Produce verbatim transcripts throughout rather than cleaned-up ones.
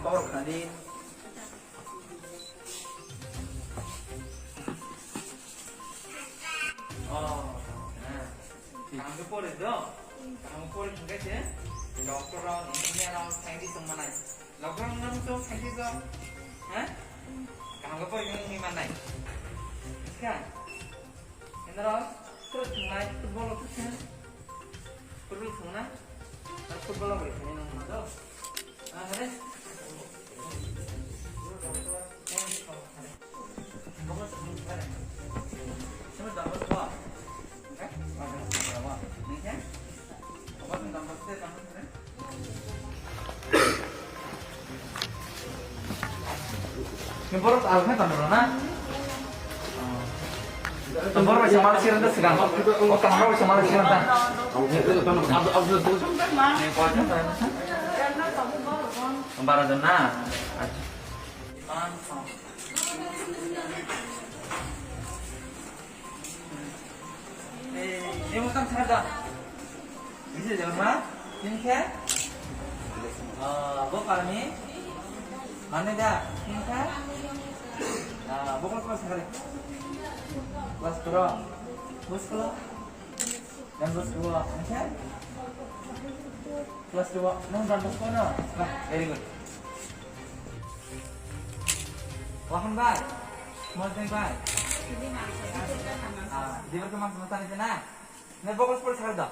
Tor khani. Oh, na. Kaham khe pori do. Kaham khe pori thangkhe se doctor rok, engineer rok, scientist wng manai. Doctor wng nang so scientist rok. Ha? Kaham khe pori wng manai. Kha? Enaro, football thwngnai, football thwngkhe. Football thwngna? Ar football bai thani nang ma do? Ah, hare? Ni borok alkhe tong rw na? Borok bai samal sirang ta sigang. O kaham bai samal sirang ta. Bara jon na? Acha. Ni mukang sana da. Bisa jalan ma? Ini khe? Ah, bo kami. Mana da? Ini khe? Ah, bo kelas kelas kali. Kelas berapa? Bos kelas? Dan bos dua, ini khe? Kelas dua. Nang dan bos mana? Nah, very good. Wahan bai. Mojeng bai. Ah, di berteman sama sana sana. Nai bo kelas pori sakha da.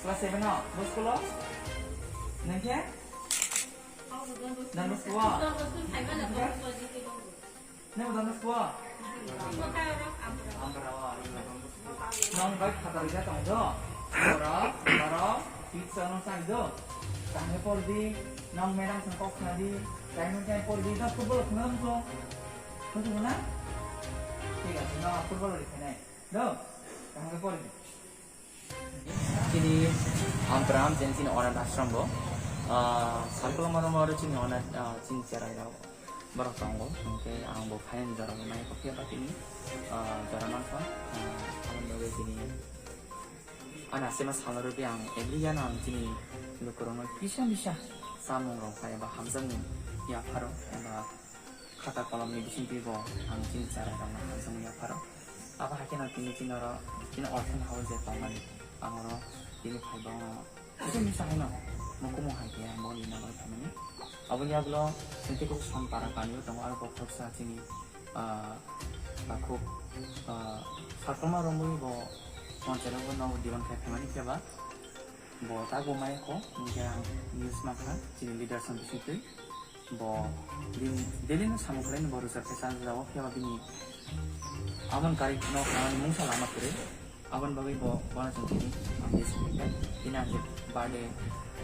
Kelas seven o. Bo school o? Nang khe? Dan bo school o? Nai bo dan bo school o? Amra o. Nang bai khata rija tong do. Ora, ora, pizza no sai do. Tang por di, nang merang sengkok sana di. Tang merang por di, da football khna mo. Khna mo na? Thik ase, nang football ri khna. Do, tang por di. Chini Ampram, chini, chini onath ashram bo, ah, Salkolom aro aro chini onath, ah, chini cherai rok borok tongo, hwnkhe ang bo phaiyani jora bo nai kok phiya ba tini, ah, jora mankha, ah, aboni bagwi tini ani asema salo rwgwi ang every year no ang chini lukurokno kisa misa chamung rok eba hamjakmung yapharo eba khata kolomni bisingtwi bo ang chini cherai rokno hamjakmung yapharo. Abo hai kheno tini chini oro chini orphan house je tongmani, ang oro tini phai bo kisa misa haino mukumu hai khe ang bo lina bai phaimani. Aboni yagulo chini tei kok Sonpara kami o tongo, aro bo khoroksa chini, ah, takhuk, ah, Salkolom romwi bo ponchayat o bo nok diban khai phaimani khe ba bo ta bo mai kho, hwnkhe ang news mankha chini leaders ni bisingtwi. Bo bini daily no samung khlaini bo rwchap khe chajak o, phiya ba bini aboni gari no khanani mungsa lama kwrwi. Aboni bagwi bo bono chwng tini ang bisi khe tini ang je birthday,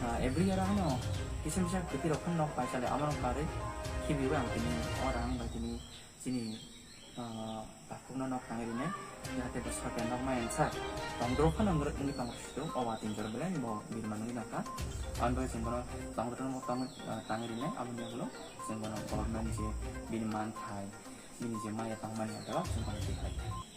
ah, every year ano kisa misa kwtwi rok phano nok pai chale, abono karwi khibiwi ang tini o rang bai tini chini, ah, takhukno nok tangwi rinai, jahate bo sakya nok maya sa tongdro phano wngwi tongsido, o watwi jora belai bo birma nungwi nangkha. Aboni bagwi chwng bono tongdro no tong, ah, tangwi rinai, aboni ulo chwng bono government je bini manthai, bini je maya tongmani abo chwng bono twi khlai.